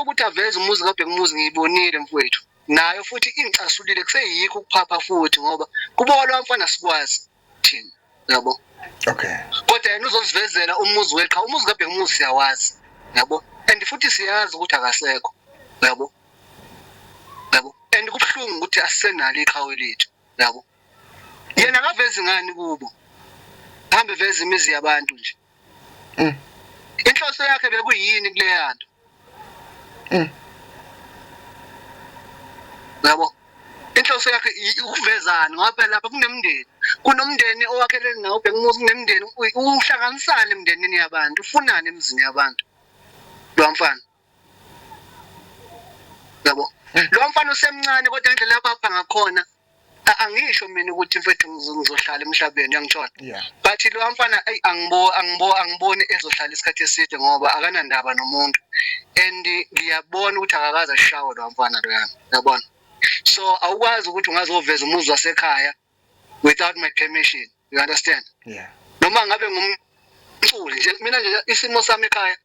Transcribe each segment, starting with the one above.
yokuthi aveze umuzi kaBhekumuzi ngiyibonile mfowethu, nayo futhi ingicasulile, kuseyikho ukuphapha futhi ngoba kubo kwalowa mfana sikwazi thina, yabo. Okay. Kodwa yena uzosivezela umuzi weqha, umuzi kaBhekumuzi siyawazi, yabo, and futhi siyazi ukuthi akasekho, yabo, yabo, and kubuhlungu ukuthi asisenalo iqhawe lethu, yabo. Yena akavezi ngani kubo, hambe veza imizi yabantu nje. Inhloso yakhe bekuyini kuleya nto? Yabo, inhloso yakhe ukuvezana, ngoba phela lapha kunemndeni, kunomndeni owakhelene nawo uBhekumuzi, kunemndeni, uhlanganisana emndenini yabantu, ufunani emzini yabantu lo mfana, yabo. Lo mfana usemncane, kodwa indlela abapha ngakhona, angisho mina ukuthi mfethu ngizohlala emhlabeni, uyangithola? Yeah. But lo mfana, ayi, angiboni ezohlala isikhathi eside ngoba akanandaba nomuntu, and ngiyabona ukuthi akakaze ashawe lo mfana loyana, uyabona. So awukwazi ukuthi ungazoveza umuzi wasekhaya without my permission, you understand? Yeah. Noma ngabe ngumculi nje, mina nje isimo sami ekhaya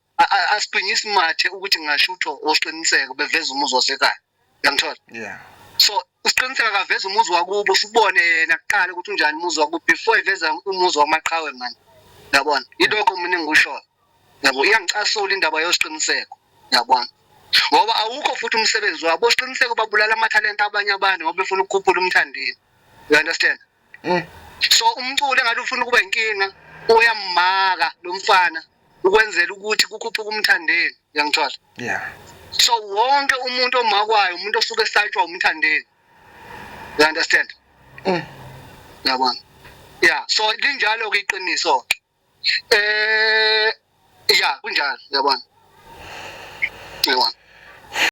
asiqinyisi mathe ukuthi ngingashuthwa osiqiniseko beveza umuzi wasekhaya, uyangithola? Yeah. So usiqiniseko akaveza umuzi wakubo, sibone yena kuqala ukuthi unjani umuzi wakubo before eveza umuzi wamaqhawe man, yabona. Yilokho mina engikushoyo, yabo. Iyangicasula indaba yosiqiniseko, yabona, ngoba awukho futhi umsebenzi wabo. Osiqiniseko babulala amathalente abanye abantu ngoba befuna ukukhuphula uMthandeni, you understand? So umculo engathi ufuna ukuba inkinga, uyamaka lo mfana ukwenzela ukuthi kukhuphuke uMthandeni, uyangithola? Yeah. So wonke umuntu omakwayo umuntu osuke esatshwa uMthandeni, you understand? Yabona, yeah, so linjalo ke iqiniso ke, ya, kunjalo, yabona, yabona.